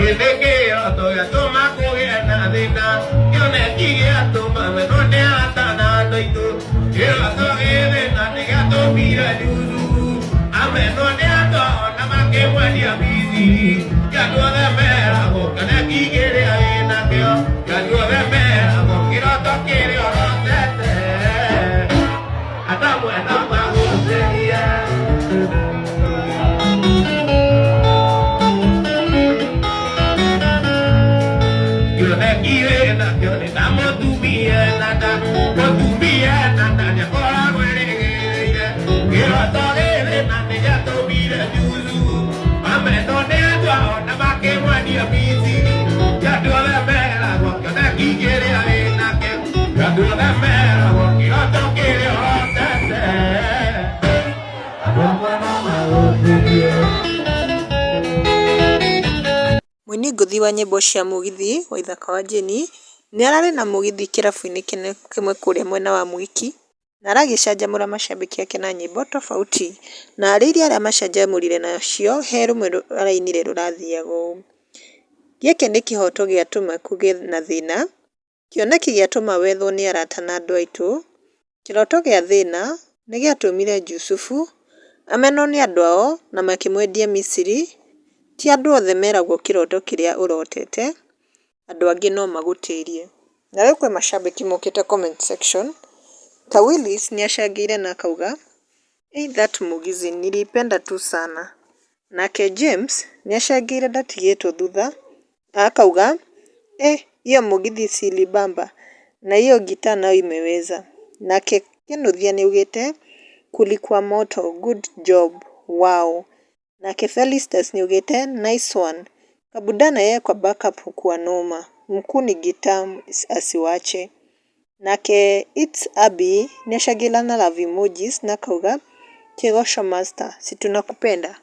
Githĩ kĩroto gĩatũma kũgĩe na thĩna, kĩoneki gĩatũma menwo nĩ arata na andũ aitũ. Kĩroto gĩthĩna nĩ gĩatũmire Jusufu amenwo nĩ andũ ao na makĩmwendia Misiri. Ti andũ othe meragwo kĩoneki kĩrĩa wĩnakĩo, ti andũ othe meragwo kĩroto kĩrĩa ũrotete. Andũ amwe no magũtherie. Kĩoneki wĩnakĩo nĩ ta mũtumia na nda, mũtumia na nda nĩakoragwo erĩgĩrĩire. Kĩroto gĩthĩna nĩ gĩatũmire Jusufu amenwo nĩ andũ ao na makĩmwendia Misiri. Ti andũ othe meragwo kĩoneki kĩrĩa wĩnakĩo, ti andũ othe meragwo kĩroto kĩrĩa ũrotete. Andũ amwe no magũtherie. Mũini ngũthi wa nyĩmbo cia mũgithi Waithaka wa Jane nĩ ararĩ na mũgithi kĩrabu-inĩ kĩmwe kũrĩa mwena wa Mwiki na aragĩcanjamũra macambĩki ake na nyĩmbo tofauti na harĩ iria aramacanjamũrire nacio he rũmwe arainire rũrathiaga ũũ: Gĩkĩ nĩ kĩhoto gĩatũma kũgĩe na thĩna, kĩoneki gĩatũma wethwo nĩ arata na andũ aitũ, kĩroto gĩa thĩna nĩ gĩatũmire Jusufu amenwo nĩ andũ ao na makĩmwendia Misiri, ti andũ othe meragwo kĩroto kĩrĩa ũrotete, andũ angĩ no magũtĩrie. Na rĩu kwĩ macambĩki mokĩte comment section ta Willis nĩ acangĩire na akauga "Hey, that Mugithi niliipenda tu sana." Nake James nĩ acangĩire ndatigĩtwo thutha akauga "Eh, hiyo Mugithi si ilibamba na hiyo gitaa nayo imeweza." Nake Kinuthia nĩaugĩte kulikuwa moto, good job, wow. Nake Felistus nĩaugĩte nice one. Kabudana yeye kwa backup hukuwa noma, mkuu ni gitaa asiwache. Nake It's Abby nĩacangĩra na love emojis na akauga Kĩgoco master, si tunakupenda.